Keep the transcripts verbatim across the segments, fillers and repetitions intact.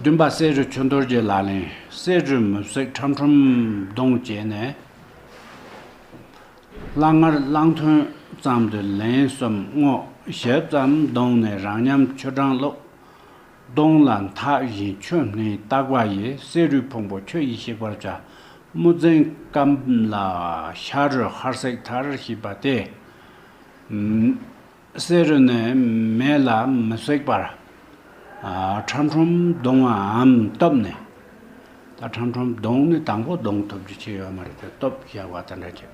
བདུན་པ་བསེ་རུ་ཆོས་རྡོར་གྱི་ལག་ལེན། བསེ་རུས་མི་བསྲེག་ཁྲམ་ཁྲུམ་གདོང་བཅད་ནས། ལྷ་ངར་བླངས་ཐོན་ཙམ་དུ་ལན་གསུམ་བསྔོ། ཞིབ་ཙམ་གདོང་ནས་རང་ཉམས་ཆུ་གྲང་བླུགས། གདོང་ལ་མཐའ་བཞིན་ཆུ་བསྣུན་བརྟག་པ་ཡིས། བསེ་རུའི་ཕུང་པོ་ཆུ་ཡིས་ཞིག་པར་བྱ། དམུ་རྫིང་སྐམ་ལ་ཤ་རུས་ཧར་སིག་མཐར་ཞེས་པ་སྟེ། བསེ་རུ་ནི་མེ་ལ་མི་བསྲེག་པར། ཨ། ཁྲམ་ཁྲུམ་བརྡུང་བའམ་གཏུབ་ནས། ད་ཁྲམ་ཁྲུམ་བརྡུང་ནི་དང་པོ་བརྡུང་ཐུབ་རྒྱུ་ཅི་ཡོད་མ་རེད་དེ། གཏུབ་བཞག་པ་དེ་འདྲ་བྱེད།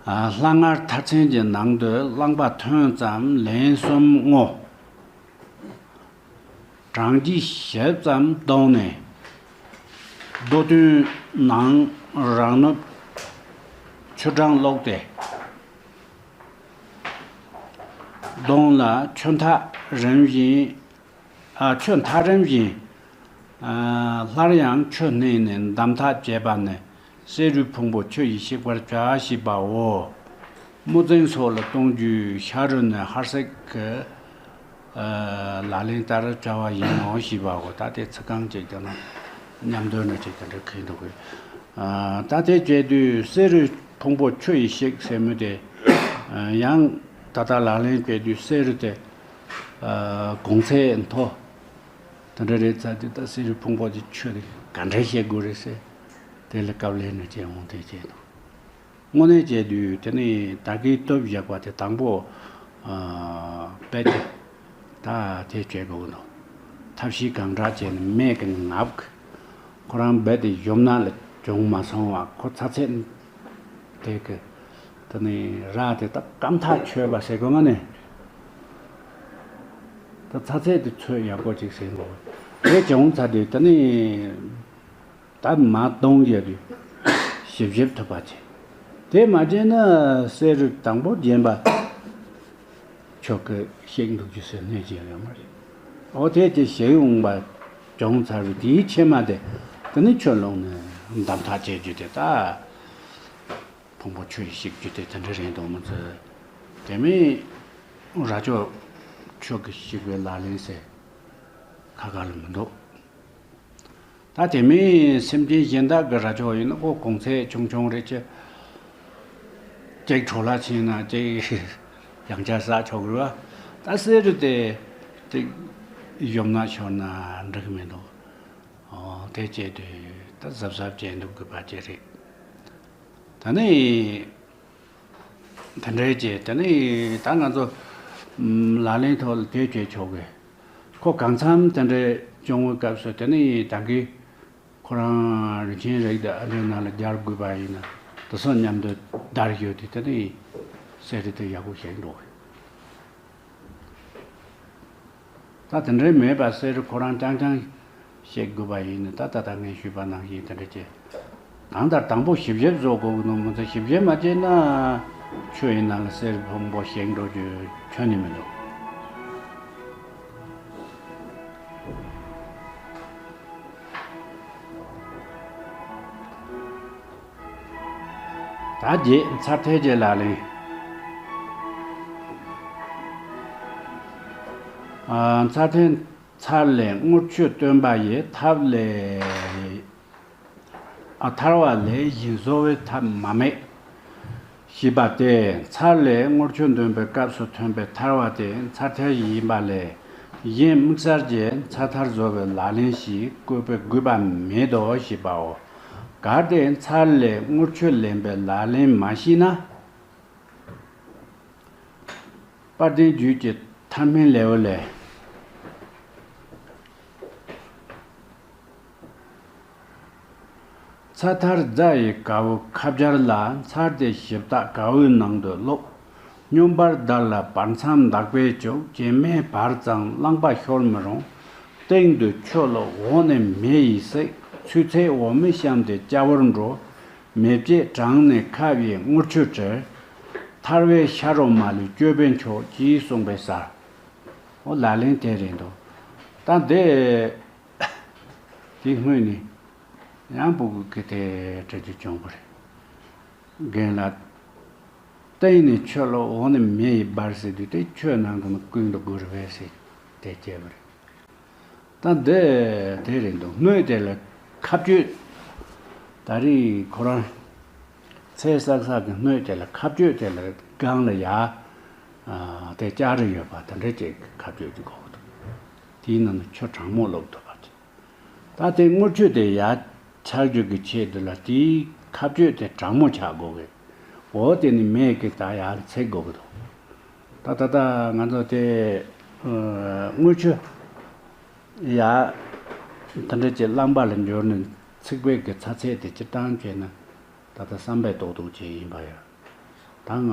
ཨ། ལྷ་ངར་མཐའ་ཚན་གྱི་ནང་དུ་རླངས་པ་ཐོན་ཙམ་ལན་གསུམ་བསྔོ། གྲང་རྒྱུས་ཞིབ་ཙམ་བརྡུངས་ནས། རྡོ་བརྟེན་ནང་རང་ནུབ་ཆུ་གྲང་བླུགས་ཏེ། གདོང་ལ་ཆུ་མཐའ་རིམ་བཞིན། ཨ། ཆུ་མཐའ་རིམ་བཞིན། ཨ། སླར་ཡང་ཆུ་བསྣུན་ནས་འདམ་འཐག་བྱས་པ་ནི། བསེ་རུའི་ཕུང་པོ་ཆུ་ཡིས་ཞིག་པར་བྱ་ཞེས་པའོ། དམུ་རྫིང་སོགས་ལ་གཏོང་རྒྱུའི་ཤ་རུས་ནི་ཧར་སིག་གི། ཨ། ལག་ལེན་ལྟར་བྱ་བ་ཡིན་ནོ་ཞེས་པའོ། ད་དེ་ཚིག་རྐང་གཅིག་དང་ན་མཉམ་འདོན་ན་གཅིག་དེ་འདྲ་གི་འདུག་གི། ཨ། ད་དེ་བྱས་དུས་བསེ་རུའི་ཕུང་པོ་ཆུ་ཡིས་ཞིག་ཟེར་མི་དེ། ཨ། ཡང་ད་ལྟ་ལག་ལེན་བྱས་དུས་བསེ་རུ་དེ། ཨ། གོང་ཚད་མཐོ། དེ་འདྲ་རེད་ཚར་དུས་ད་བསེ་རུའི་ཕུང་པོ་དེ་ཆུ་དེ་ག་འདྲ་བྱེད་དགོས་རེད་ཟེར། དེ་ལ་སྐབས་ལེན་ནས་བྱས་འོང་དེ་བྱས་འདུག་དངོས་གནས་བྱས་དུས་དེ་ནི་ད་གིན་གཏུབ་བཞག་པ་དེ་དང་པོ། ཨ། རྦད་དེ་ད་དེ་བྱེད་དགོས་ཀྱི་འདུག་ཐབས་ཤེས་གང་དྲག་བྱས་ནས་མེ་གི་ངབ་ཀྱིས་ཁོ་རང་རྦད་དེ་ཞུམ་ན་ལ་བྱུང་མ་སོང་བ། ཁོ་ཚ་ཚད་དེ་གི་དེ་ནི་ར་དེ་ད་སྐམ་ཐག་ཆོད་པ་ཟེར་དགོས་མ་ནི། ད་ཚ་ཚད་དེ་ཚོད་ཡག་པོ་ཅིག་ཟིན་དགོས། དེ་བྱུང་ཚར་དུས་དེ་ནི། ད་མར་གདོང་བརྒྱབ་དུས་ཞིབ་ཞིབ་ཐུབ་པ་བྱེད། དེ་མ་བྱས་ན་བསེ་རུ་དང་པོ་བརྒྱན་པ་ཆོག་གི་ཞིག་འདུག་རྒྱུ་ཟེར་གནས་ཀྱི་ཡོད་མ་རེད། འོ་དེ་དེ་ཞིག་འོང་པ་བྱུང་ཚར་བའི་དེའི་ཕྱེ་མ་དེ་དེ་ནི་ཆུ་བླུགས་ནས་འདམ་འཐག་བྱེད་རྒྱུ་དེ། ད་ཕུང་པོ་ཆུ་ཡིས་ཞིག་རྒྱུ་དེ་དེ་འདྲ་རེད་འདུག་མི་ཚོས། དེ་མིན་རྭ་ཅོ་ཆུ་གིས་ཞིག་པའི་ལག་ལེན་ཟེར་ཁ་ཁ་ལ་མི་འདུག་ད་དེ་མིན་སེམས་ཅན་གཞན་དག་གི་རྭ་ཅོ་ཡིན་ན་ཁོ་གོང་ཚད་ཆུང་ཆུང་རེད་ཅེ། གཅིག་འཕྲོ་བརླག་ཕྱིན་ན་གཅིག་ཡང་བསྐྱར་བསགས་ཆོག་གི་རེད་བ། ད་བསེ་རུ་དེ་གཅིག་ཞུམ་ན་ཤོར་ན་འགྲིག་གི་མི་འདུག་ཨོ། དེ་བྱས་དུས་ད་གཟབ་གཟབ་བྱས་འདུག་དགོས་པ་ཅིག་རེད། ད་ནི། དེ་འདྲའི་ཅིག་དེ་ནི་ད་ང་ཚོ་ལག་ལེན་ཐོག་ལ་དེ་བྱེད་ཆོག་གི། ཁོ་གང་འཚམ་དེ་འདྲའི་བྱུང་བའི་སྐབས་སུ་དེ་ནི་ད་གིན་ཁོ་རང་རིན་ཆེན་རིགས་དེ་ཨ་འདྲའི་ནང་ལ་སྦྱར་དགོས་པ་ཡིན་ན། དེ་ཚོ་མཉམ་དུ་བརྡར་ཡོད་དེ་དེ་ནི་བསེ་རུ་དེ་ཡག་པོ་ཞིག་འགྲོ་གི། ད་དེ་འདྲའི་མེད་པ་བསེ་རུ་ཁོ་རང་རྐྱང་རྐྱང་བཤད་དགོས་པ་ཡིན་ན། ད་ད་ལྟ་ངས་ཞུས་པ་ནང་བཞིན་དེ་འདྲ་བྱས། གང་ལྟར་དང་པོ་ཞིབ་ཞིབ་བཟོ་དགོས་ཀྱི་འདུག་མི་ཚེ་ཞིབ་ཞིབ་མ་བྱས་ན་ཆུ་ཡི་ནང་ལ་བསེ་རུ་ཕུང་པོ་ཞིག་འགྲོ་རྒྱུ་ཁྱོན་ནས་མི་འདུག་ད་རྗེས་ཚར་ཐལ་གྱི་ལག་ལེན། ཨ། ཚར་ཐལ། ཚར་ལས་དངུལ་ཆུ་བཏོན་པ་ཡི་ཐབས་ལས། ཨ། ཐར་བ་ལས་གཞན་བཟོ་བའི་ཐབས་མ་མེད། ཞེས་པ་སྟེ། ཚར་ལས་དངུལ་ཆུ་འདོན་པའི་སྐབས་སུ་ཐོན་པའི་ཐར་བ་དེ་ཚར་ཐལ་ཡིན་པ་ལས། གཞན་དམིགས་བསལ་གྱི་ཚར་ཐལ་བཟོ་བའི་ལག་ལེན་ཞིག་བཀོད་པའི་དགོས་པ་མེད་དོ་ཞེས་པའོ། གལ་ཏེ་ཚར་ལས་དངུལ་ཆུ་ལེན་པའི་ལག་ལེན་མ་ཤེས་ན། དཔལ་ལྡན་རྒྱུད་ཀྱི་ཐར་སྨན་ལེའུ་ལས། ཚར་ཐལ་རྫ་ཡི་གའུ་ཁ་སྦྱར་ལ། ཚར་དེ་ཞིབ་བརྟག་གའུའི་ནང་དུ་བླུགས། སྙོམས་པར་བརྡར་ལ་བར་མཚམས་འདག་པས་བྱུག་བྱེ་མའི་བར་ཙམ་རླངས་པ་ཤོར་མི་རུང་། སྟེང་དུ་ཆུ་བླུགས་འོག་ནས་མེ་ཡིས་བསྲེག་ཚུལ་ཚད་འོ་མའི་གཤམ་དེ་སྐྱ་བོར་འགྲོ། མེ་ལྕེ་གྲང་ནས་ཁ་བའི་དངུལ་ཆུ་བྲི། ཐར་བའི་ཤ་རོ་མ་ལུས་སྐྱོ་བས་འཁྱོག་ཅེས་གསུངས་པའི་སར། འོ་ལག་ལེན་དེ་རེད་འདུག་ད་འདི། དེ་སྔོན་ནས་ཡང་སྤུ་གུ་གི་དེ་འདྲ་ཅིག་བྱུང་བ་རེད། རྒན་ལགས། སྟེང་ནས་ཆུ་བླུགས་འོག་ནས་མེ་ཡིས་སྦར་ཟེར་དུས་དེ་ཆུ་ནང་དུ་ནི་བསྐུས་འདུག་དགོས་རེད་པས་ཟེར་དེ་བྱས་པ་རེད། ད་ ད་འདི་དེ་རེད་འདུག་སྣོད་དེ་ལ་ཁ་གཅོད། ད་རེས་ཁོ་རང་ཚལ་བསགས་ས་གི་སྣོད་དེ་ལ་ཁ་གཅོད་དེ་ལ་སྒང་ལ་ཡ། ཨ། དེ་ལྕགས་རི་ཡོད་པ་དེ་འདྲ་ཅིག་ཁ་གཅོད་ཅིག་དགོས་འདུག་དེའི་ནང་ན་ཆུ་གྲང་མོ་བླུགས་འདུག་པ་དེ། ད་དེ་དངུལ་ཆུ་དེ་ཡར་ཆག་རྒྱུ་གི་ཆེད་དུ་ལ་དེའི་ཁ་གཅོད་དེ་གྲང་མོ་ཆགས་དགོས་གི། འོ་དེ་ནི་མེ་གིས་ད་ཡར་འཚིག་དགོས་གི་འདུག་ད་ད་ལྟ་ང་ཚོ་དེ་ཨ་དངུལ་ཆུ་ཡར་དེ་འདྲ་ཅིག་རླངས་པ་ལ་འབྱོར་ནས་འཚིག་པའི་གི་ཚ་ཚད་དེ་སྤྱིར་བཏང་བྱས་ན། ད་ལྟ་བསམ་པའི་རྡོག་རྡོག་ཅིག་ཡིན་པ་ཡོད། ད་ང་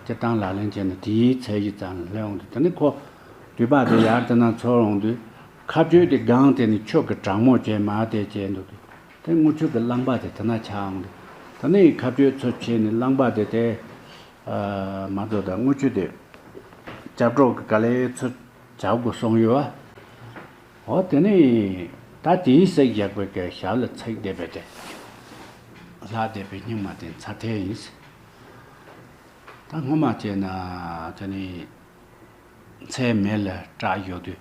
སྤྱིར་བཏང་ལག་ལེན་བྱས་ནས་དེའི་ཚད་གཞི་ཙམ་ལ་སླེབས་འོང་དུས། དེ་ནི་ཁོ་དུད་པ་དེ་ཡར་དེ་ན་འཚོལ་འོང་དུས། ཁ་གཅོད་དེ་སྒང་དེ་ནི་ཆུ་གི་གྲང་མོ་བྱས་མ་དེ་བྱས་འདུག་དུས། དེ་དངུལ་ཆུ་གི་རླངས་པ་དེ་དེ་ན་ཆགས་འོང་དུས། དེ་ནི་ཁ་གཅོད་ཚུར་བྱས་ནས་རླངས་པ་དེ་དེ་ཨ་མ་གཏོགས་ད་དངུལ་ཆུ་དེ་ལྕགས་སྒྲོག་གི་ག་ལེ་ཚུར་བྱ་དགོས་སོང་ཡོད་བ། འོ་དེ་ནས་ད་དེའི་སྲེག་བཞག་པའི་གི་ཞབས་ལ་ཚིག་བསྡད་པའི་དེ། ལྷག་བསྡད་པའི་སྙིགས་མ་དེ་ཚར་ཐལ་ཡིན། ད་སྔོན་མ་བྱས་ན་དེ་ནས་ཚལ་མེ་ལ་སྲེག་ཡོད་དུས།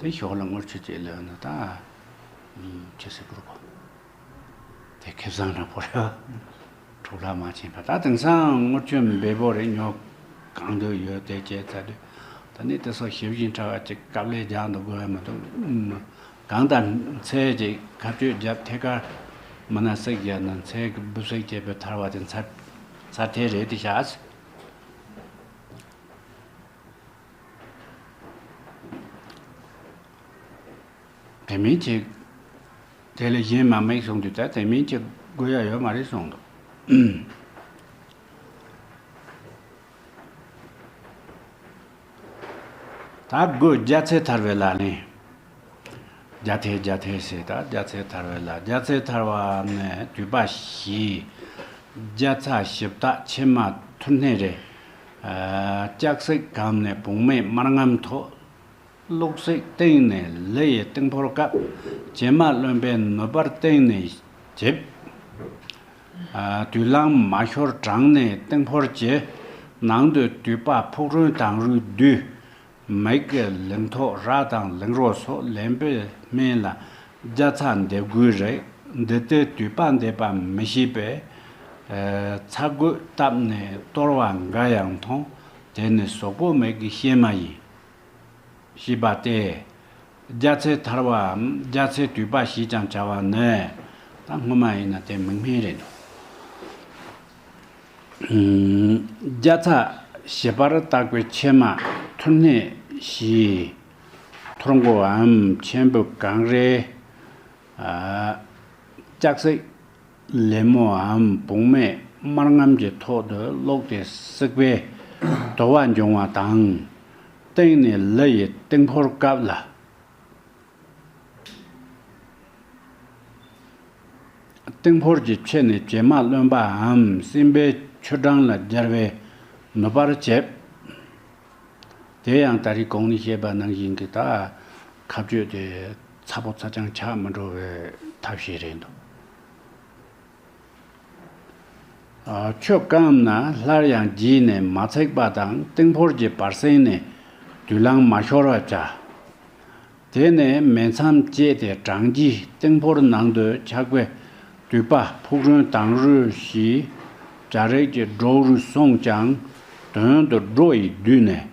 དེ་ཞོགས་ལ་དངུལ་ཆུ་ཅིག་ལོན་ན་ད་ཅི་སྲིད་པོར་གོ་དེ་ཁེ་བཟང་ར་པོ་རེད། འཕྲོ་བརླག་མ་ཕྱིན་པ། ད་དེང་སང་དངུལ་ཆུ་འབེལ་པོ་རེད། ཉོ་གང་འདོད་ཡོད་དེ་བྱས་ཚར་དུས། ད་ནི་དེ་སོགས་ཞིབ་ཅིང་ཕྲ་བ་ཅིག་དཀའ་ལས་རྒྱག་འདུག་དགོས་ཡ་མི་འདུག་གང་ལྟར་ཚལ་ཅིག་ཁ་གཅོད་བརྒྱབ། ཐད་ཀར་མི་སྣ་བསྲེགས་བརྒྱབ་ན་ཚལ་གྱི་འབུ་བསྲེགས་བྱས་པའི་ཐལ་བ་དེ་ཚར་ཚར་ཐལ་རེད་དེ་ཤག་དེ་མིན་ཅིག་དེ་ལས་གཞན་མ་མེད་གསུངས་དུས། ད་དེ་མིན་ཅིག་དགོས་ཡ་ཡོད་མ་རེད་གསུངས་འདུག་ད་དགུ། རྒྱ་ཚད་ཐར་བའི་ལག་ལེན། རྒྱ་ཐལ་རྒྱ་ཐལ་ཟེར། ད་རྒྱ་ཚད་ཐར་བའི་ལ། རྒྱ་ཚད་ཐར་བའམ་ནི་དུད་པ་བཞི། རྒྱ་ཚ་ཞབས་སྟག་ཕྱེ་མ་ཐུར་སྣེ་རེ། ལྕགས་བསྲེགས་གམ་ནི་བུང་མེད་དམར་རྔམ་ཐོགས། གློག་བསྲེགས་སྟེང་ནས་ལི་ཡི་སྟེང་ཕོར་བཀབ། བྱེ་མ་རློན་པའི་ནུབ་བར་སྟེང་ནས་འཇིབ། དུས་ལང་མ་ཤོར་བྲང་ནས་སྟེང་ཕོར་གྱི། ནང་དུ་དུད་པ་ཕུག་རོན་དང་རུས་བསྡུས། མིག་གི་ལིང་ཐོག་ར་དང་ལིང་རོ་སོགས་ལེན་པའི་སྨན་ལ་རྒྱ་ཚ་འདེབས་དགོས་རེད། འདི་ལྟའི་དུད་པ་འདེབས་པ་མི་ཤེས་པས། ཚ་གོས་བཏབ་ནས་གཏོར་བ་འགའ་ཡང་མཐོང་། དེ་ནི་གཟུགས་པོ་མིག་གི་གཤེད་མ་ཡིན། ཞེས་པ་སྟེ། རྒྱ་ཚད་ཐར་བའམ་རྒྱ་ཚད་དུད་པ་ཞེས་ཀྱང་བྱ་བ་ནི། ད་སྔོན་མ་ཡིན་ན་དེ་མིང་སྨན་རེད་འདུག་རྒྱ་ཚ་ཞིབ་པར་བཏགས་པའི་ཕྱེ་མ་ཐུར་སྣེ་བཞི། ཐོར་མགོའམ་ཆེན་པོའི་གངས་རི། ལྕགས་བསྲེགས་ལེབ་མོའམ་བུང་མེད་དམར་རྔམ་གྱི་ཐོག་ཏུ་གློག་དེ་བསྲེགས་པས་དུ་བ་འབྱུང་བ་དང་། སྟེང་ནས་ལི་ཡི་སྟེང་ཕོར་བཀབ་ལ། སྟེང་ཕོར་གྱི་ཕྱེ་ནས་བྱེ་མ་རློན་པའམ་སྲིན་པོའི་ཆུ་སྦྲང་ལ་སྦྱར་བའི་ནུབ་པར་བྱེད། དེ་ཡང་ད་རེས་གོང་ནས་བཤད་པ་ནང་བཞིན་གྱི་ད་ཁ་གཅོད་དེ་ཚ་པོ་ཚ་ཅང་ཆགས་མི་འགྲོ་བའི་ཐབས་ཤེས་རེད་འདུག་ཆུ་སྐམ་ན་སླར་ཡང་བརྗེས་ནས་མ་ཚིག་པ་དང་སྟེང་ཕོར་གྱི་བར་གསེང་ནས་དུས་ལང་མ་ཤོར་བར་བྱ། དེ་ནས་མེ་མཚམས་བཅད་དེ་བྲང་རྒྱའི་སྟེང་ཕོར་ནང་དུ་ཆགས་པའི་དུད་པ་ཕུག་རོན་དང་རུས་ཞེས་བྱ་རིགས་ཀྱི་སྒྲོག་རུས་སོང་ཀྱང་དོན་དུ་སྒྲོ་ཡིས་བསྡུས་ནས།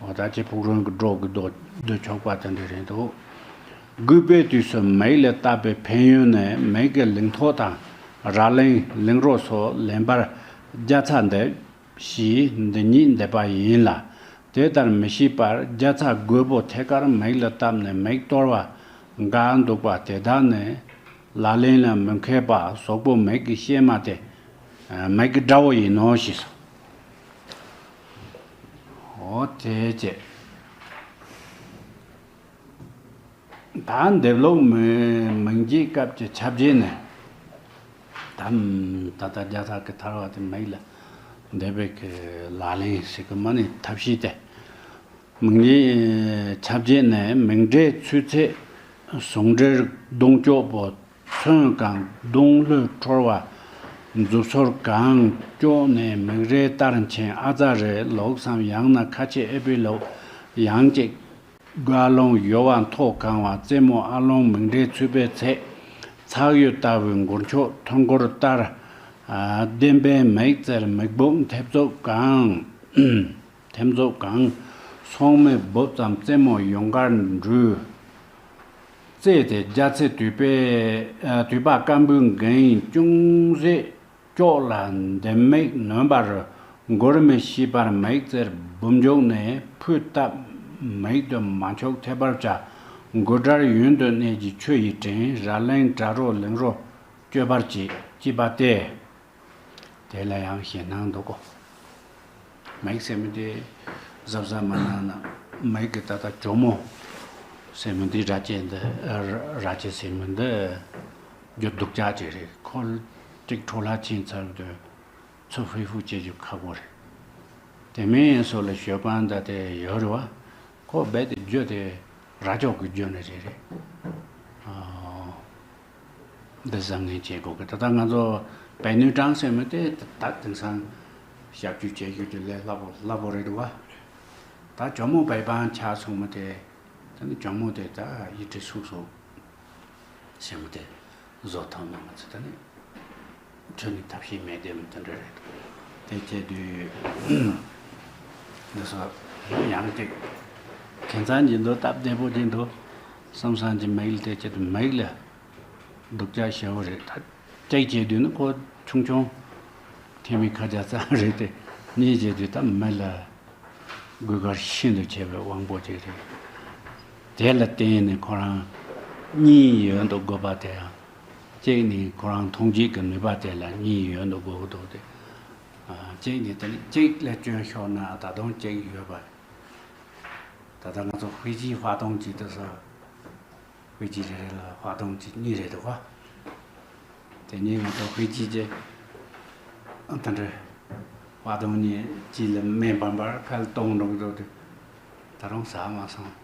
འོ་ད་ཅི་ཕུག་རོན་གྱི་སྒྲོག་གི་རྡོ་རྡོ་ཆོག་པ་དེ་འདྲ་རེད་འདུག་རྒུད་པའི་དུས་སུ་མིག་ལ་བཏབ་པའི་ཕན་ཡོན་ནི་མིག་གི་ལིང་ཐོག་དང་ར་ལིང་ལིང་རོ་སོགས་ལེན་པར་རྒྱ་ཚ་འདེབས། ཞེས་འདི་ཉིད་འདེབས་པ་ཡིན་ལ། དེ་ལྟར་མི་ཤེས་པར་རྒྱ་ཚ་རྒོད་པོ་ཐད་ཀར་མིག་ལ་བཏབ་ནས་མིག་གཏོར་བ་འགའ་འདུག་པ་དེ་དག་ནི་ལག་ལེན་ལ་མི་མཁས་པ་གཟུགས་པོ་མིག་གི་གཤེད་མ་སྟེ། མིག་གི་དགྲ་བོ་ཡིན་ནོ་ཞེས་སོ། འོ་དེ་བྱས། ད་འདེབས་ལོག་མི་མིང་རྒྱས་སྐབས་ཀྱི་ཁྱབ་བྱེད་ནི། དམ་ད་ལྟ་རྒྱ་ཚ་གི་ཐར་བ་དེ་མིང་ལ་འདེབས་པའི་གི་ལག་ལེན་ཞིག་གི་མ་ནི་ཐབས་ཤེས་ཏེ། མིང་རྒྱས་ཁྱབ་བྱེད་ནི་མིང་འབྲས་ཚུལ་ཚད་ཟུང་འབྲེལ་གདོང་ཅོག་པོ་མཚོན་གང་གདོང་ལྷོད་འཕྲོར་བ་མཛུབ་སོར་གང་ཅོག་ནས་མིག་རས་ལྟར་མཆན་ཨ་ཙ་རེ་ལོག་སམ་ཡང་ན་ཁ་ཆེ་ཨེ་པི་ལོག་ཡང་ཅིག་དགའ་རླུང་གཡོ་བ་མཐོ་གང་བ། རྩེ་མོ་ཨ་ལོང་མིག་འབྲས་ཚུད་པའི་ཚད། ཚགས་ཡུ་ལྟ་བུའི་མགུར་མཆོག་ཐོར་མགོར་བསྟར། ཨ། ལྡེམ་པའི་མིག་རྩེར་མིག་སྦུབས་མཐེབ་ཙོག་གང་། མཐེབ་ཙོག་གང་། སོང་མེ་སྦུབས་ཙམ་རྩེ་མོ་ཡུངས་ཀར་འབྲུ། རྩེ་དེ་རྒྱ་ཚེ་དུད་པའི། ཨ། དུད་པ་སྐམ་པོའི་འགན་ཅུང་ཟད། ལྕོག་ལ་འདེམས་མིག་ནོན་པར་མགུར་མི་ཤེས་པར་མིག་རྩེར་སྦུབས་འཇུག་ནས་ཕུས་བཏབ། མིག་ཏུ་མ་འཁྱོག་ཐེབས་པར་བྱ། མགུར་སྒྲ་ཡུན་དུ་གནས་ཀྱི་ཆུ་ཡི་སྤྲིན། ར་ལིང་བྲག་རོ་ལིང་རོ་གཅོད་པར་བྱེད། ཅེས་པ་སྟེ། དེ་ལ་ཡང་ཞེད་སྣང་འདུག་གོ། མིག་ཟེར་མི་དེ་གཟབ་གཟབ་མ་གནང་ན། མིག་གི་ད་ལྟ་གྱོག་མོ་ཟེར་མི་འདི་རྭ་ཅན་འདི། རྭ་ཅན་ཟེར་མི་འདི་རྒྱུ་སྡུག་ཅག་ཅིག་རེད། ཁོ་ཏིག་འཕྲོ་བརླག་ཕྱིན་ཚར་དུས་ཚུར་ཧྥི་ཧྥུ་བྱེད་རྒྱུ་ཁག་པོ་རེད། དེ་མིན་སོགས་ལ་ཞོལ་པ་འདི་དེ་ཡོད་རེད་བ། ཁོ་རྦད་དེ་རྒྱུ་དེ་རྭ་ཅོ་གི་རྒྱུ་ནི་རེད་རེད། ཨ། འདི་བཟང་ངན་བྱེད་དགོས་གི། ད་ལྟ་ང་ཚོ་པད་ནུས་གྲངས་ཟེར་མི་དེ་ད་དེང་སང་ཞབས་ཞུ་བྱེད་རྒྱུ་དེ་ལས་སླ་པོ་སླ་པོ་རེད་འདུག་བ། ད་གྱོག་མོ་བེ་པང་ཆགས་སོང་མི་དེ། ད་ནི་གྱོག་མོ་དེ་ད་ཡིད་ཁྲི་སུག་སུག་ཟེར་མི་དེ་བཟོ་ཐུབ་མེད་མི་ཚེ་ད་ནི། ཁྲོད་ནས་ཐབས་ཤེས་མེད་དེ་མི་དེ་འདྲ་རེད། དེ་བྱས་དུས་འདི་ཚོ་ཡང་ཅིག་ཁྱིམ་ཚང་གི་འདུག་སྟབས་བདེ་པོ་ཅིག་འདུག་བསམ་བསམ་གྱི་མིག་ལ་དེ་བྱས་དུས་མིག་ལ་སྡུག་ཅག་ཞེ་པོ་རེད། ད་ཅིག་བྱས་དུས་ནི་ཁོ་ཆུང་ཆུང་ཐེ་མི་ཁ་རྒྱ་ཙམ་རེད་དེ། གཉིས་བྱས་དུས་ད་མི་ལ་དགོས་གལ་ཤིན་ཏུ་ཆེ་བའི་དབང་པོ་ཅིག་རེད། དེ་ལ་བརྟེན་ནས་ཁོ་རང་གཉིད་ཡོད་འདུག་དགོས་པ་དེ་ཡང་། གཅིག་ནི་ཁོ་རང་མཐོང་བྱེད་ཀྱི་ནུས་པ་དེ་ལ་གཉིད་ཡོད་འདུག་དགོས་ཀྱི་འདུག་སྟེ། ཨ། གཅིག་ནི་དེ་ནི་གཅིག་ལ་སྐྱོན་ཤོར་ན་ད་དུང་གཅིག་ཡོད་པ། ད་ལྟ་ང་ཚོ་ཧྥི་ཇི་ཧྥ་ཏོང་ཅིག་དེ་ཚོ། ཧྥི་ཇི་རེ་རེ་ལ་ཧྥ་ཏོང་ཅིག་གཉིས་རེད་འདུག་ག། དེ་ནས་ང་ཚོ་ཧྥི་ཇི་ཅེ། ཨ། ད་འདྲ། ཧྥ་ཏོང་གཉིས་གཅིག་ལ་སྨན་པ་འབར་ཁལ་གཏོང་འགྲོ་གི་འདུག་དུས། ད་རུང་ཟ་མ་སོང་།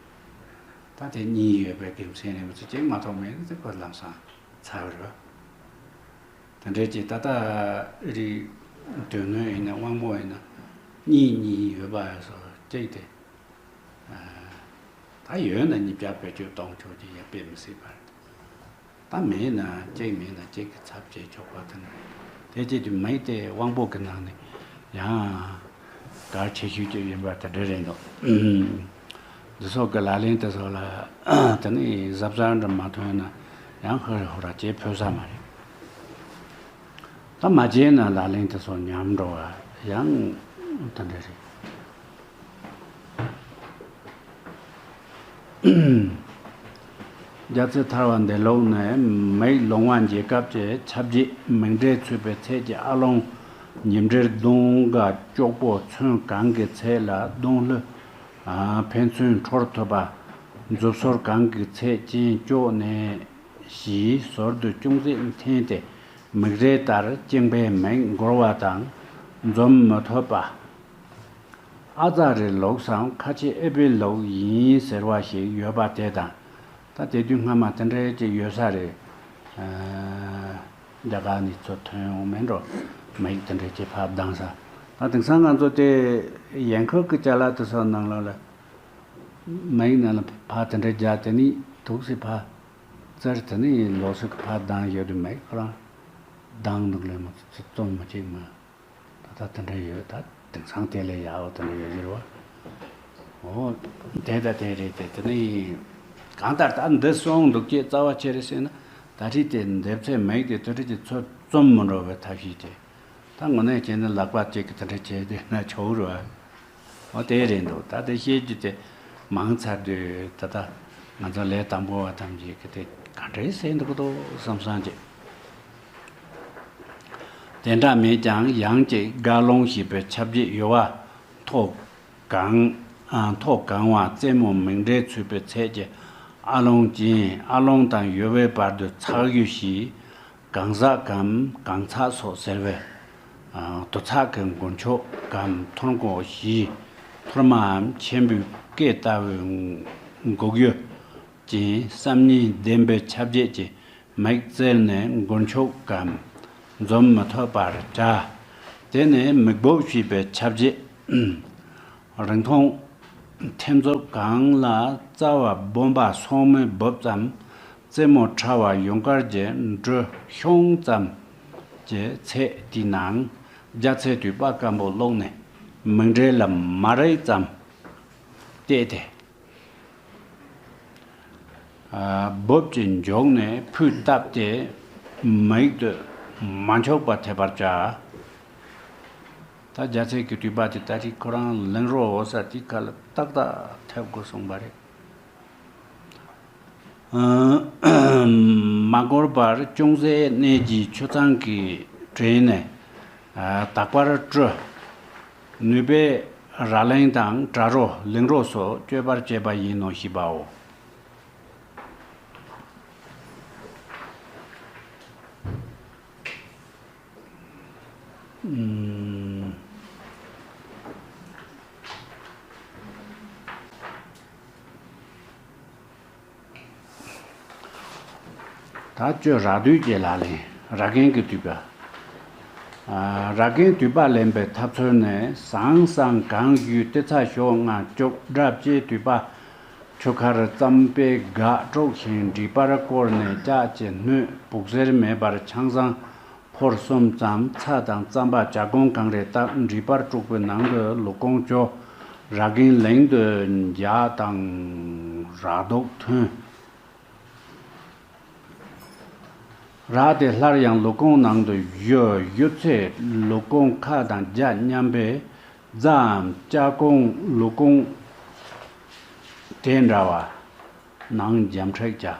ད་དེ་གཉིས་ཡོད་པའི་དགེ་མཚན་རེད། མི་ཚོ་གཅིག་མ་གཏོགས་མེད་ནི་དེ་ཁོ་ལམ་སང་ཚར་བ་རེད་བ། དེ་འདྲའི་ཅིག་ད་ལྟ་རིགས་དོན་དངོས་ཡིན་ན་དབང་པོ་ཡིན་ན་གཉིས་གཉིས་ཡོད་པ་སོགས་གཅིག་དེ། ད་ཡོད་ན་ཉིས་བརྒྱ་བེད་སྤྱོད་གཏོང་ཆོག་གི། ཡང་དཔེ་མི་སྲིད་པ་རེད། ད་མེད་ན་གཅིག་མེད་ན་གཅིག་གི་ཚབ་བྱེད་ཆོག་པ་དེ་འདྲ་རེད། དེ་བྱེད་དུས་མིག་དེ་དབང་པོ་གི་ནང་ནས་ཡང་གལ་ཆེ་ཤོས་ཅིག་ཡིན་པ་དེ་འདྲ་རེད་འདུག། འདི་སོགས་ཀྱི་ལག་ལེན་དེ་སོགས་ལ་དེ་ནས་གཟབ་གཟབ་འདྲ་མ་ཐོན་ན་ཡང་ཧུར་ཧུར་བྱེད་ཕོད་ས་མ་རེད། ད་མ་བྱས་ན་ལག་ལེན་དེ་ཚོ་ཉམས་འགྲོ་བ་ཡང་དེ་འདྲ་རེད། རྒྱ་ཚེ་ཐར་བ་འདས་ལུགས་ནས་མིག་ལོང་བ་འབྱེད་སྐབས་ཀྱི་ཁྱབ་བྱེད་མིག་འབྲས་ཚུད་པའི་ཚད་ཀྱི་ཨ་ལོང་ཉིམ་འབྲས་གདོང་ག་ཅོག་པོ་ཚོན་གང་གི་ཚད་ལ་གདོང་ལྷུ། ཨ། ཕན་ཚུན་འཕྲོར་ཐུབ་པ། མཛུབ་སོར་གང་གི་ཚད་ཅན་ཅོག་ནས། ཞེས་ཟུར་དུ་ཅུང་ཟད་འཐེན་ཏེ་མིག་རས་ལྟར་བཅིངས་པའི་མིག་འགུར་བ་དང་འཛུམ་མི་ཐུབ་པ། ཨ་ཙ་རེ་ལོག་སོང་། ཁ་ཆེ་ཨེ་པེ་ལོག་ཡིན་ཟེར་བ་ཞིག་ཡོད་པ་དེ་དང་། ད་དེ་དུས་སྔ་མ་དེ་འདྲའི་ཅིག་ཡོད་ས་རེད། ཨ། རྒྱ་གར་ནས་ཚུར་ཐོན་ཡོང་མེད་འགྲོ། མིག་དེ་འདྲའི་ཅིག་ཕར་གདངས་ས། ད་དེང་སང་ང་ཚོ་དེ་ཡན་ཁོག་གི་ཅ་ལག་དེ་ཚོ་ནང་ལོགས་ལ། མིག་ནང་ལ་ཕར་དེ་འདྲ་རྒྱག་དེ་ནས་ཐུགས་སྲས་ཕར་བཙིར། དེ་ནས་ལོགས་སུ་ཕར་གདངས་ཡོད་དུས་མིག་ཁོ་རང་གདངས་འདུག་ལས་མ་ཚོ་རྩོམ་མ་བྱེད་མ། ད་ལྟ་དེ་འདྲ་ཡོད། ད་དེང་སང་དེ་ལས་ཡག་པོ་དེ་འདྲ་ཡོད་ཀྱི་རེད་བ། འོ། དེ་ད་དེ་རེད་དེ། དེ་ནས་གང་ལྟར་ད་འདི་སོང་འདུག་ཅེས་རྩ་བ་ཆེ་རེད་ཟེར་ན། ད་རེས་དེ་འདེབས་ཚད་མིག་དེ་དེ་འདྲ་ཅིག་ཚུར་རྩོམ་མི་འགྲོ་བའི་ཐབས་ཤེས་དེ། ད་དངོས་གནས་བྱས་ན་ལག་པ་གཅིག་གིས་དེ་འདྲ་བྱས་བསྡད་ན་ཆོག་རེད་བ། འོ་དེ་རེད་འདུག། ད་དེ་བཤད་རྒྱུ་དེ་མང་ཚར་དུས་ད་ལྟ་ང་ཚོ་ལས་དང་པོ་བ་ཐམས་ཅད་ཀྱིས་དེ་ག་འདྲའི་ཟེར་འདུག་གི་འདུག་བསམ་བསམ་གྱི། དེ་འདྲ་མེད་ཀྱང་ཡང་གཅིག་དགའ་སློང་ཞེས་པའི་ཁྱབ་བྱེད་ཡོད་པ། མཐོ་གང་། ཨ། མཐོ་གང་བ། རྩེ་མོ་མིག་འབྲས་ཚུད་པའི་ཚད་ཀྱི་ཨ་ལོང་ཅན། ཨ་ལོང་དང་ཡོལ་བའི་བར་དུ་ཚགས་ཡུ་ཞེས། གང་ཟག་གམ་གང་ཚག་སོགས་ཟེར་བས། ཨ། དུ་ཚགས་ཀྱི་མགུར་མཆོག་གམ་ཐོར་མགོ་ཞེས། ཐོར་མའམ་མཆན་བུའི་སྐད་ལྟ་བུའི་འགུག་ཡུ་ཅན། བསམ་ཉིད་ལྡན་པའི་ཁྱབ་བྱེད་ཀྱི་མིག་བཙིར་ནས་མགུར་མཆོག་གམ་འཛུམ་མི་ཐུབ་པར་བྱ། དེ་ནས་མིག་སྦུབས་ཞེས་པའི་ཁྱབ་བྱེད། རིང་ཐུང་ ཐེམ་ཚོ་གང་ལ་རྩ་བ་སྦོམ་པ་སོག་མའི་འབུབ་ཙམ། རྩེ་མོ་ཕྲ་བ་ཡུངས་དཀར་གྱི་འབྲུ་ཤོང་ཙམ་གྱི་ཚད་དེའི་ནང་རྒྱ་ཚའི་དུད་པ་སྐམ་པོ་བླུགས་ནས་མིག་འབྲས་ལ་མ་རེག་ཙམ་བལྟས་ཏེ། འབུབ་ཀྱི་མཇུག་ནས་ཕུས་བཏབ་སྟེ་མིག་ཏུ་མ་འཁྱོག་པ་ཐེབས་པར་བྱ། ད་རྒྱ་ཚའི་གི་དུད་པ་དེ་ད་རེས་ཁོ་རང་ལིང་རོ་འོ་ས་དེ་ཁ་ལ་ཏག་ཏག་ཐེབས་དགོས་གསུངས་པ་རེད། མ་འགོར་བར་ཅུང་ཟད་གནས་ཀྱི་ཆུ་གཙང་གི་བྲེ་ནས་དག་པར་བཀྲུ། ནུས་པས་ར་ལིང་དང་བྲ་རོ་ལིང་རོ་སོགས་སྤྱོད་པར་བྱེད་པ་ཡིན་ནོ་ཞེས་པའོ། ད་ཅོ་ར་དུས་ཀྱི་ལག་ལེན། ར་རྒན་གྱི་དུད་པ། ར་རྒན་དུད་པ་ལེན་པའི་ཐབས་ཚུལ་ནི། ཟངས་སྲང་གང་བཞུས་ཏི་ཚ་ཞོ་ལྔ་བཅུག་སྒྲ་བཅས་དུད་པ་ཆུ་ཁར་རྩམ་པས་སྒ་དཀྲུགས་ཤིང་འདྲིས་པར་བསྐོར་ནས་ལྕགས་ཀྱི་སྣོད་བུག་གཟེར་མེད་པར་ཆང་ཟངས་ཕོར་གསུམ་ཙམ། ཚྭ་དང་རྩམ་པ་བྱ་སྒོང་གང་རེ་བཏབ། འདྲིས་པར་དཀྲུགས་པའི་ནང་དུ་ལུག་ཀོང་ཅོ་ར་རྒན་ལིང་དུ་འཇག་དང་རག་རྡོག་ཐོན། རག་དེ་སླར་ཡང་ལུག་ཀོང་ནང་དུ་གཞུ། གཞུ་ཚེ་ལུག་ཀོང་ཁ་དང་རྒྱ་མཉམ་པའི་རྫའམ་ལྕགས་ཀོང་ལུག་ཀོང་དེ་འདྲ་བ་ནང་འཇམ་འཁྲིགས་བྱ།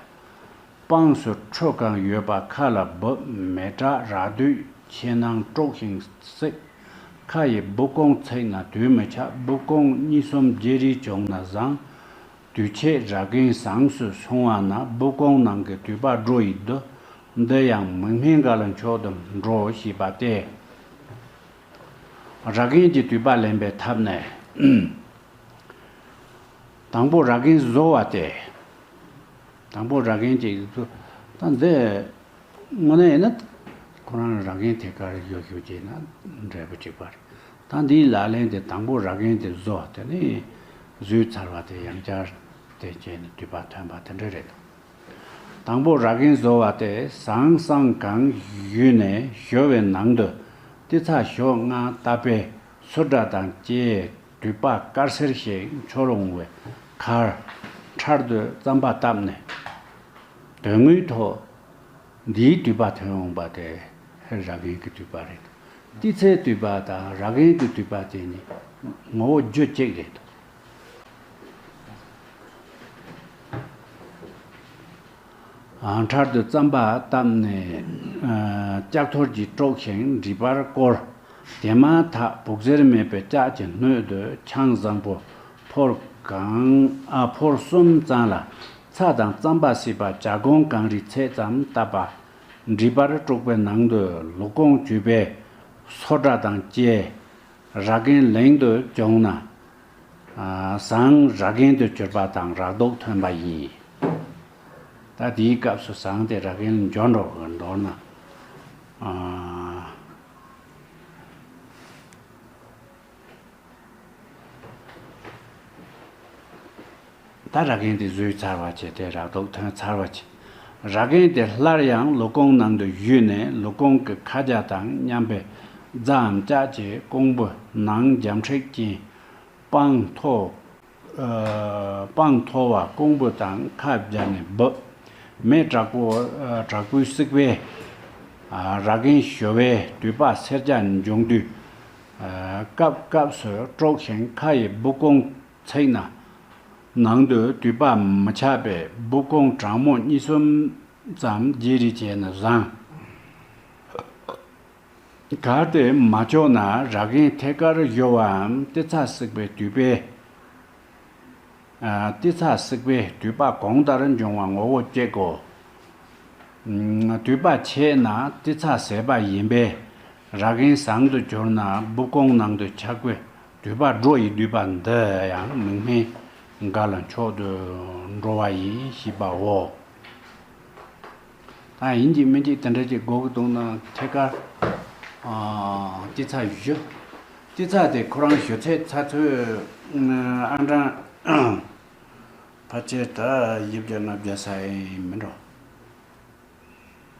སྤངས་སུ་ཁྲུ་གང་ཡོད་པ་ཁ་ལ་སྦུབ་མེ་དྲག་རག་དུས་ཕྱི་ནང་དཀྲུགས་ཤིང་བསྲེག། ཁ་ཡི་སྦུབ་ཀོང་ཚིག་ན་དུས་མི་ཆགས། སྦུབ་ཀོང་གཉིས་གསུམ་བརྗེ་རེས་བྱུང་ན་བཟང་། དུས་ཆད་ར་རྒན་ཟངས་སུ་སོང་བ་ན་སྦུབ་ཀོང་ནང་གི་དུད་པ་འགྲོ་ཡི་འདུག་འདི་ཡང་མིག་སྨན་འགའ་ལ་མཆོག་ཏུ་འགྲོ་ཞེས་པ་སྟེ། ར་རྒན་གྱི་དུད་པ་ལེན་པའི་ཐབས་ནི། དང་པོ་ར་རྒན་བཟོ་བ་སྟེ། དང་པོ་ར་རྒན་གྱི་ད་འདི་དངོས་གནས་ཡིན་ན་ཁོ་རང་ར་རྒན་ཐད་ཀར་ཡོད་ཞུ་བྱས་ན་འབྲས་བུ་གཅིག་པ་རེད། ད་འདིའི་ལག་ལེན་དེ་དང་པོ་ར་རྒན་དེ་བཟོ་དེ་ནས་བཟོས་ཚར་བ་དེ་ཡང་བསྐྱར་དེ་བྱས་ནས་དུད་པ་ཐོན་པ་དེ་འདྲ་རེད། དང་པོ་ར་རྒན་བཟོ་བ་དེ་ཟངས་སྲང་གང་བཞུས་ནས་བཞུ་བའི་ནང་དུ་ཏི་ཚ་ཞོ་ལྔ་བཏབ་པའི་སོ་སྒྲ་དང་བཅས་དུད་པ་དཀར་སེར་ཞིག་འཕྱུར་འོང་བའི་ཁར་ཁྲར་དུ་རྩམ་པ་བཏབ་ནས། དོན་དངོས་ཐོག་འདིའི་དུད་པ་ཐོན་འོང་པ་དེ་ར་རྒན་གྱི་དུད་པ་རེད། ཏི་ཚའི་དུད་པ་དང་ར་རྒན་གྱི་དུད་པ་དེ་ནི་ངོ་བོ་རྒྱུ་གཅིག་རེད། ཨ་ཁྲར་དུ་རྩམ་པ་བཏབ་ནས་ཨ་ལྕགས་ཐོར་གྱིས་དཀྲུགས་ཤིང་འདྲིས་པར་བསྐོར། དེ་མ་ཐག་བུག་གཟེར་མེད་པའི་ལྕགས་ཀྱི་སྣོད་དུ་ཆང་བཟང་པོ་ཕོར་གང་ཨ་ཕོར་གསུམ་ཙམ་ལ་ཚྭ་དང་རྩམ་པ་བསྲེས་པ་བྱ་སྒོང་གང་རེའི་ཚད་ཙམ་བཏབ་པ། འདྲིས་པར་དཀྲུགས་པའི་ནང་དུ་ལུག་ཀོང་བཅུས་པའི་སོ་སྒྲ་དང་བཅས་ར་རྒན་ལིང་དུ་བྱུང་ན། ཨ་ཟངས་ར་རྒན་དུ་གྱུར་པ་དང་རག་རྡོག་ཐོན་པ་ཡིན། ད་དེའི་སྐབས་སུ་ཟངས་དེ་ར་རྒན་ལ་འབྱོར་འགྲོ་གི་མདོར་ན། ཨ་ད་ར་རྒན་དེ་བཟོས་ཚར་བ་བྱས་ཏེ་རག་རྡོག་ཐོན་ཚར་བ་བྱས། ར་རྒན་དེ་སླར་ཡང་ལུག་ཀོང་ནང་དུ་བཞུས་ནས་ལུག་ཀོང་གི་ཁ་རྒྱ་དང་མཉམ་པའི་རྫའམ་ལྕགས་ཀྱི་ཀོང་བུ་ནང་འཇམ་འཁྲིགས་ཀྱིས་སྤང་མཐོ། ཨ་སྤང་མཐོ་བ་ཀོང་བུ་དང་ཁ་སྦྱར་ནས་སྦུབ། མེ་དྲག་པོ་ཨ་དྲག་པོའི་སྲེག་པས་ཨ་ར་རྒན་བཞུ་བའི་དུད་པ་སེར་སྐྱ་འབྱུང་དུས་ཨ་སྐབས་སྐབས་སུ་དཀྲུགས་ཤིང་ཁ་ཡི་སྦུབ་ཀོང་ཚིག་ན་ནང་དུ་དུད་པ་མི་ཆགས་པས་སྦུབ་ཀོང་གྲང་མོ་གཉིས་གསུམ་ཙམ་བརྗེ་རེས་བྱས་ན་བཟང་། གལ་ཏེ་མ་ལྕོགས་ན་ར་རྒན་ཐད་ཀར་བཞུ་བའམ་ཏི་ཚ་བསྲེགས་པའི་དུད་པས། ཨ་ཏི་ཚ་བསྲེགས་པའི་དུད་པ་གོང་ལྟར་འབྱུང་བ་ངོ་བོ་གཅིག་གོ། ཨ་དུད་པ་ཆད་ན་ཏི་ཚ་ཟད་པ་ཡིན་པས་ར་རྒན་ཟངས་དུ་གྱུར་ན་སྦུབ་ཀོང་ནང་དུ་ཆགས་པའི་དུད་པ་འགྲོ་ཡི་དུད་པ་འདི་ཡང་མིག་སྨན་འགའ་ལ་མཆོག་ཏུ་འགྲོ་བ་ཡིན་ཞེས་པའོ། ད་ཡིན་གཅིག་མིན་གཅིག་དེ་འདྲ་ཅིག་དགོས་ཀྱི་འདུག་ན་ཐད་ཀར་ཨ་ཏི་ཚ་བཞུ། ཏི་ཚ་དེ་ཁོ་རང་བཞུ་ཚད་ཚ་ཚོད་ཨ་འདྲ་ ཕལ་ཆེར་ད་བཞི་བརྒྱ་ལྔ་བརྒྱ་ས་ཡིན་མིན་འགྲོ།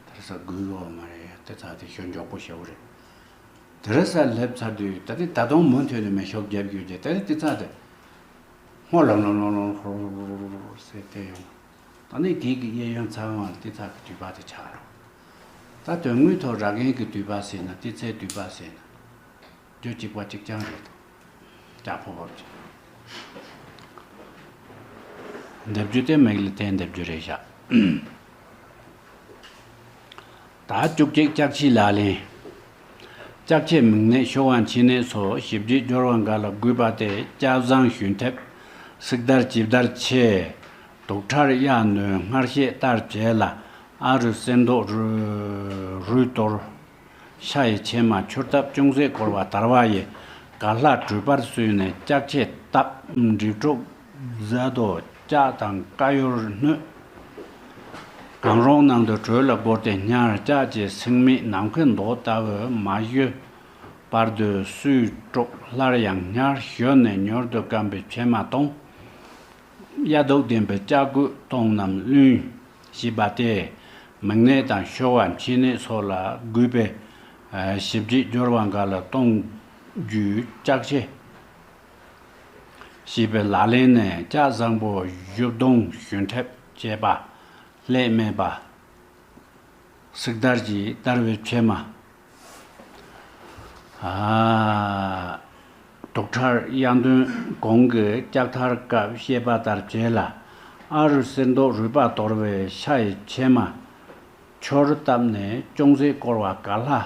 དེར་ས་དགོས་ཡོད་མ་རེད། དེ་ཚ་དེ་ཞོ་མགྱོགས་པོ་ཞེ་བོ་རེད། དེར་ས་སླེབས་ཚར་དུས་ད་དེ་ད་དུང་མུ་མཐུད་ནས་མེ་ཤོག་བརྒྱབ་ཡོད་ཀྱི་དེ་རེད། དེ་ཚ་དེ་སྔོ་ལམ་ལམ་ལམ་ལམ་ཧོར་ཧོར་ཟེར་དེ་ཡོང་། ད་ནི་གིག་གི་གཡས་གཡོན་ཚང་མ་དེ་ཚ་གི་དུས་པ་དེ་ཆགས་རོགས། ད་དོན་དངོས་ཐོག་ར་གན་གི་དུས་པ་ཟེར་ན་དེ་ཚའི་དུས་པ་ཟེར་ན། རྒྱུ་གཅིག་པ་གཅིག་རྐྱང་རེད་དོ། ལྕགས་ཕོར་བབ་ཅིག་འདེབས་རྒྱུ་དེ་མིག་ལ་བསྟན་འདེབས་རྒྱུ་རེད་བཞག་ད་བཅུ་གཅིག་ལྕགས་ཕྱེའི་ལག་ལེན། ལྕགས་ཕྱེ་མིག་ནད་གཤོ་བ་མཆིན་ནད་སོགས་ཞིབ་བརྗིད་སྦྱོར་བ་འགའ་ལ་དགོས་པ་སྟེ་ལྕགས་ཟངས་ཞུན་ཐེབས། སིག་དར་ཅིབ་དར་ཆེ། དུག་ཁྲར་གཡའ་གནོན་སྔར་བཤད་ལྟར་བྱས་ལ། ཨ་རུ་གསེར་མདོག་རུས་རུས་གཏོར། ཤ་ཡི་ཕྱེ་མ་ཆུར་བཏབ་ཅུང་ཟད་བསྐོལ་བ་དར་བ་ཡི་ག་ལྷ་གྲུས་པར་བསྲུས་ནས་ལྕགས་ཕྱེ་བཏབ། འབྲས་སྒྲོག་རྫ་རྡོ་ལྕགས་དང་ཀ་ཡོར་སྣོད། གང་རུང་ནང་དུ་དྲོད་ལ་བསྐོལ་ཏེ་སྙར། ལྕགས་ཀྱི་སིལ་མས་ནམ་མཁའི་མདོག་ལྟ་བུ་མ་བཞུ་བར་དུ་སུས་དཀྲུགས། སླར་ཡང་སྙར། ཞོན་ནས་མྱུར་དུ་སྐམ་པའི་ཕྱེ་མ་གཏོང་། གཡའ་དུག་ལྡན་པའི་ལྕགས་སྐུད་གཏོང་རྣམས་བླུན་ཞེས་པ་སྟེ། མིག་ནད་དང་གཤོ་བ་མཆིན་ནད་སོགས་ལ་དགོས་པའི་ཞིབ་བརྗིད་སྦྱོར་བ་འགའ་ལ་གཏོང་རྒྱུའི་ལྕགས་ཕྱེ་ཞེས་པའི་ལག་ལེན་ནས་ལྕགས་བཟང་པོ་བཞུ་བརྡུང་ཞུན་ཐེབས་བཅས་པ་ལྷད་མེད་པ། སིག་དར་གྱིས་བརྡར་བའི་ཕྱེ་མ། ཨ། དུག་ཁྲར་གཡའ་གནོན་གོང་གི་ལྕགས་ཐར་སྐབས་བཤད་པ་ལྟར་བྱས་ལ། ཨ་རུ་གསེར་མདོག་རུས་པ་གཏོར་བའི་ཤ་ཡི་ཕྱེ་མ། ཆུར་བཏབ་ནས་ཅུང་ཟད་བསྐོལ་བ་ག་ལྷ་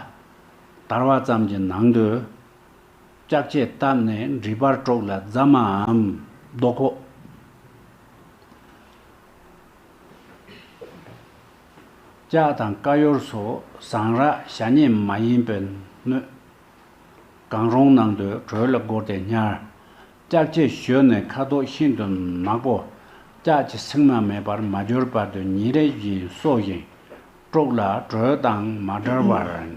དར་བ་ཙམ་གྱི་ནང་དུ། ལྕགས་ཕྱེ་བཏབ་ནས་འདྲིས་པར་དཀྲུགས་ལ་རྫ་མའམ་རྡོ་ཁོག་ལྕགས་དང་ཀ་ཡོར་སོགས་ཟངས་རག་ཞ་མཉེན་མ་ཡིན་པའི་སྣོད། གང་རུང་ནང་དུ་དྲོད་ལ་བསྐོལ་ཏེ་སྙར། ལྕགས་ཕྱེ་བཞོས་ནས་ཁ་དོག་ཤིན་ཏུ་ནག་པོ། ལྕགས་ཀྱི་སིལ་མ་མེད་པར་མ་གྱུར་བར་དུ་ཉིན་རེ་བཞིན་གསོ་ཞིང་དཀྲུགས་ལ་དྲོད་དང་མ་བྲལ་བར།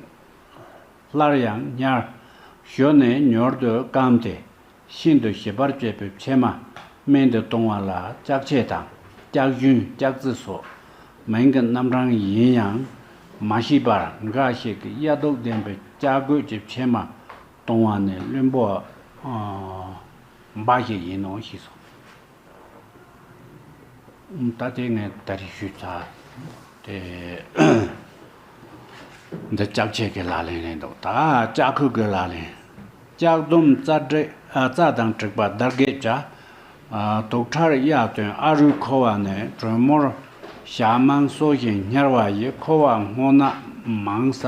སླར་ཡང་སྙར། ཞོན་ནས་མྱུར་དུ་སྐམ་སྟེ། ཤིན་ཏུ་ཞིབ་པར་བཅད་པའི་ཕྱེ་མ། སྨན་དུ་བཏུང་བ་ལ་ལྕགས་ཕྱེ་དང་། ལྕགས་ཞུན་ལྕགས་རྩི་སོགས་མིང་གི་རྣམ་གྲངས་ཡིན་ཡང་མ་ཤེས་པར། འགའ་ཞིག་གིས་གཡའ་དུག་ལྡན་པའི་ལྕགས་སྐུད་ཀྱི་ཕྱེ་མ་བཏུང་བ་ནི་བླུན་པོ་འབའ་ཞིག་ཡིན་ནོ་ཞེས་སོ། ད་དེ་ངས་ད་རེས་ཞུས་ཚར། དེ་འདི་ལྕགས་ཕྱེ་གི་ལག་ལེན་རེད་འདུག་ད་ལྕགས་ཁུ་གི་ལག་ལེན། ལྕགས་དུམ་རྩ་དྲེག་ཨ་རྩ་དང་དྲེག་པ་དར་གད་བྱ། ཨ་དུག་ཁྲར་གཡའ་གཏོན་ཨ་རུས་ཁོ་བ་ནས་དྲོན་མོར་ཞག་མང་གསོ་ཞིང་སྙར་བ་ཡི་ཁོ་བ་སྔོ་ནག་མང་ས།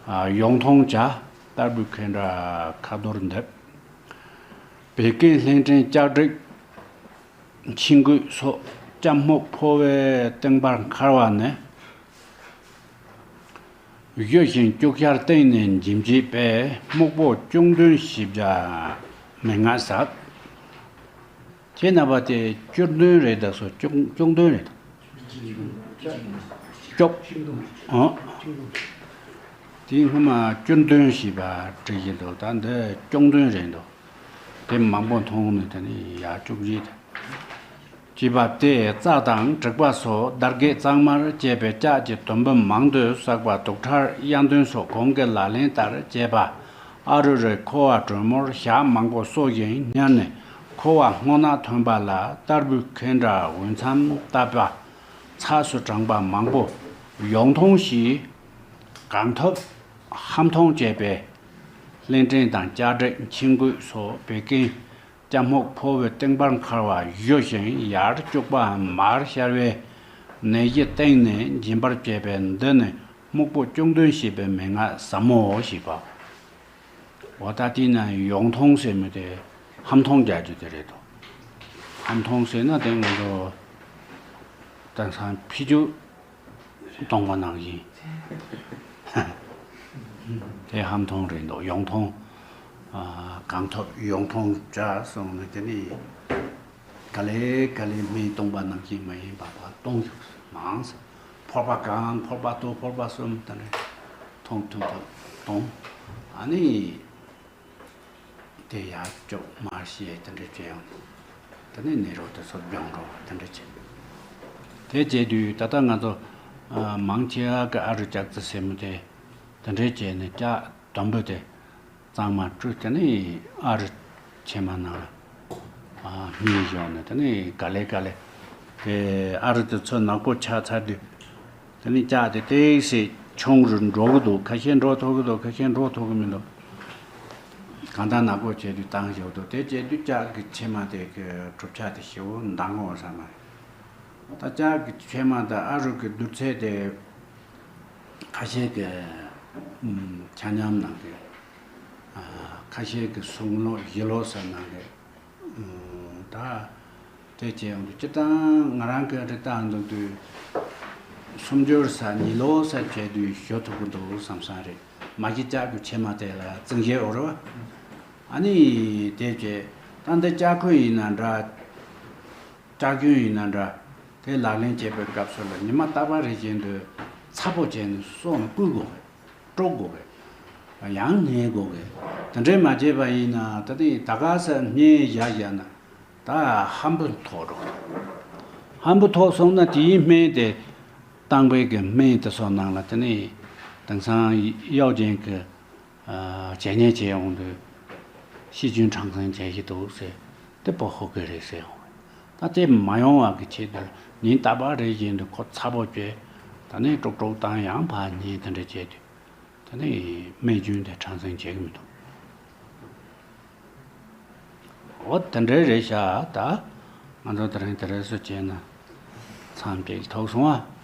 ཨ་ཡོང་ཐོང་བྱ། ལྟར་བུ་ཁེ་འདྲ་ཁ་རྡོར་འདེབས། བད་ཀན་ལྷན་སྐྲན་ལྕགས་དྲེག་མཆིན་སྐུད་སོགས་སྐྱ་སྨུག་ཕོ་བའི་སྟེང་པར་འཁར་བ་ནས། གཞུ་ཞིང་སྐྱུག་བཤལ་སྟེང་ནས་འབྱིན་བྱེད་པས་སྨུག་པོ་བཅུ་བདུན་བཞི་བརྒྱ་མན་ངག་ཟབ། ཁྱེད་རྣམ་པ་དེ་བཅུ་བདུན་རེད་ད་སོ་བཅུ་བཅུ་བདུན་རེད། སྐྱོབ། ཨ། དེའི་སྔོན་མ་བཅུ་བདུན་ཞེས་པ་བྲིས་ཀྱི་འདུག་ད་འདི་བཅུ་བདུན་རེད་འདུག་དེ་མང་པོ་མཐོང་ནས་དེ་ནི་ཡ་བཅུ་བཞི་དེ། ཅེས་པ་སྟེ་རྩ་དང་དྲེག་པ་སོགས་དར་གད་གཙང་མར་བཅད་པའི་ལྕགས་ཀྱི་དུམ་བུ་མང་དུ་བསགས་པ་དུག་ཁྲར་གཡའ་གདོན་སོགས་གོང་གི་ལག་ལེན་ལྟར་བྱས་པ། ཨ་རུ་རི་ཁོ་བ་དྲོན་མོར་ཞག་མང་པོ་གསོ་ཞིང་སྙར་ནས་ཁོ་བ་སྔོ་ནག་ཐོན་པ་ལ་ལྟར་བུ་ཁེ་འདྲ་འོད་མཚམས་བཏབ་པ། ཚགས་སུ་དྲངས་པ་མང་པོ་ཡོང་ཐོང་ཞིག་གང་ཐུབ་ཧམ་ཐོང་བྱས་པས། ལྷན་སྐྲན་དང་ལྕགས་དྲེག་མཆིན་སྐུད་སོགས་བད་ཀན་སྐྱ་སྨུག་ཕོ་བའི་སྟེང་པར་འཁར་བ་གཞུ་ཞིང་ཡར་སྐྱུག་པའམ་མར་བཤལ་བའི་ནད་གཞི་སྟེང་ནས་འབྱིན་པར་བྱེད་པས། འདི་ནི་སྨུག་པོ་བཅུ་བདུན་ཞེས་པའི་མན་ངག་ཟབ་མོའོ་ཞེས་པའོ། འོ་ད་དེས་ན་ཡོང་ཐོང་ཟེར་མི་དེ་ཧམ་ཐོང་རྒྱག་རྒྱུ་དེ་རེད་དོ། ཧམ་ཐོང་ཟེར་ན་དེ་ང་ཚོ་དེང་སང་ཕི་ཅུ་གཏོང་བ་ནང་བཞིན། དེ་ཧམ་ཐོང་རེད་འདུག་ཡོང་ཐོང་། ཨ། གང་ཐུབ་ཡོང་ཐོང་བྱ་སོང་ནས་དེ་ནི་ག་ལེ་ག་ལེ་མི་གཏོང་བ་ནང་བཞིན་མ་ཡིན་པ་བ་གཏོང་ཞུགས་མང་ས་ཕོར་པ་གང་ཕོར་པ་དུ་ཕོར་པ་གསུམ་དེ་འདྲ་ཐོང་ཐུབ་ཐུབ་གཏོང་། ཨ་ནི་དེ་ཡར་སྐྱོག་མར་བཤལ་དེ་འདྲ་བྱས་ཡོང་། ནས་ནད་རོ་དེ་ཚོ་སྦྱོང་རོགས་དེ་འདྲ་བྱེད། དེ་བྱས་དུས་ད་ལྟ་ང་ཚོ་ཨ་མང་ཆེ་བ་གི་ཨ་རུ་ལྕགས་རྩི་ཟེར་མི་དེ་དེ་འདྲ་བྱས་ནས་ལྕགས་དུམ་བུ་དེ་གཙང་མ་བཀྲུས། དེ་ནས་ཨ་རུ་ཕྱེ་མ་ནང་ལ་ཨ་སྨིན་བཞག་ནས། དེ་ནས་ག་ལེ་ག་ལེ་དེ་ཨ་རུ་དེ་ཚོ་ནག་པོ་ཆགས་ཚར་དུས། དེ་ནས་ལྕགས་དེ་ཏོག་ཙམ་ཆུང་རུ་འགྲོ་གི་འདུག་ཁ་ཤས་འགྲོ་ཐུབ་ཀྱི་འདུག་ཁ་ཤས་འགྲོ་ཐུབ་ཀྱི་མི་འདུག་གང་ལྟར་ནག་པོ་བྱས་དུས་བཏང་བཞག་འདུག་དེ་བྱས་དུས་ལྕགས་ཀྱི་ཕྱེ་མ་དེ་གི་གྲུབ་ཆ་དེ་ཞེ་པོ་འདང་ངོ་ཟ་མ་རེད། ད་ལྕགས་ཀྱི་ཕྱེ་མ་དང་ཨ་རུ་གི་བསྡུར་ཚད་དེ་ཁ་ཤས་ཀྱི་ཨུམ་ཆ་མཉམ་ནང་གི་ཨ་ཁ་ཤས་ཀྱི་གསུམ་ལོ་བཞི་ལོ་ཟེར་ནང་གི་ཨུམ་ད་དེ་བྱས་ཡོང་དུས་སྤྱིར་བཏང་ང་རང་གི་རེ་ལྟ་འདུག་དུས་སུམ་ཅུ་ས་ཉིས་ལོ་ས་བྱས་དུས་ཞོ་ཐུབ་ཀྱི་འདུག་བསམ་བསམ་རེད། མ་གཞི་ལྕགས་ཀྱི་ཕྱེ་མ་དེ་ལ་གཙང་བྱེད་འོ་རེད་བ། ཨ་ནི་དེ་བྱས་ད་འདི་ལྕགས་ཁུ་ཡིན་ན་འདྲ། ལྕགས་རྒྱུན་ཡིན་ན་འདྲ། དེ་ལག་ལེན་བྱེད་པའི་སྐབས་སུ་ལ་ཉི་མ་རྟག་པ་རེ་བཞིན་དུ་ཚ་པོ་བྱས་ནས་སོ་ནས་བསྐུ་དགོས་པས། དཀྲོག་དགོས་པས། ཡང་ཉལ་དགོས་པས། དེ་འདྲས་མ་བྱས་པ་ཡིན་ན་ད་དེ་ད་ག་ས་བསྙལ་བཞག་བཞག་ན་ད་ཧམ་པ་ཐོག་འགྲོ། ཧམ་པ་ཐོག་སོང་ན་དེའི་སྨན་དེ་བཏང་པའི་གི་སྨན་དེ་ཚོ་ནང་ལ་དེ་ནས་དེང་སང་གཡོག་ཅན་གི་ཨ་བྱས་ཉེས་བྱས་ཡོང་དུས་ཤི་རྒྱུན་ཁྲང་ཁྲང་བྱས་ཤི་འདུག་ཟེར། དེ་པོ་ཧོ་གི་རེད་ཟེར་ཡོང་བས། ད་དེ་མ་ཡོང་བ་གི་ཆེད་དུ་ཉིན་རྟག་པ་རེ་བཞིན་དུ་ཁོ་ཚ་པོ་བྱས། ད་ནི་དཀྲོག་དཀྲོག་བཏང་ཡང་ཕར་ཉལ་དེ་འདྲ་བྱས་དུས་ད་ནི་སྨན་རྒྱུན་དེ་ཁྲང་ཁྲང་བྱེད་ཀྱི་མི་འདུག་འོ་དེ་འདྲའི་རེད་ཤག་ད་ང་ཚོ་དེ་རིང་དེ་རིང་སུ་བྱས་ན་མཚམས་གཅིག་ཐུག་སོང་ཨ།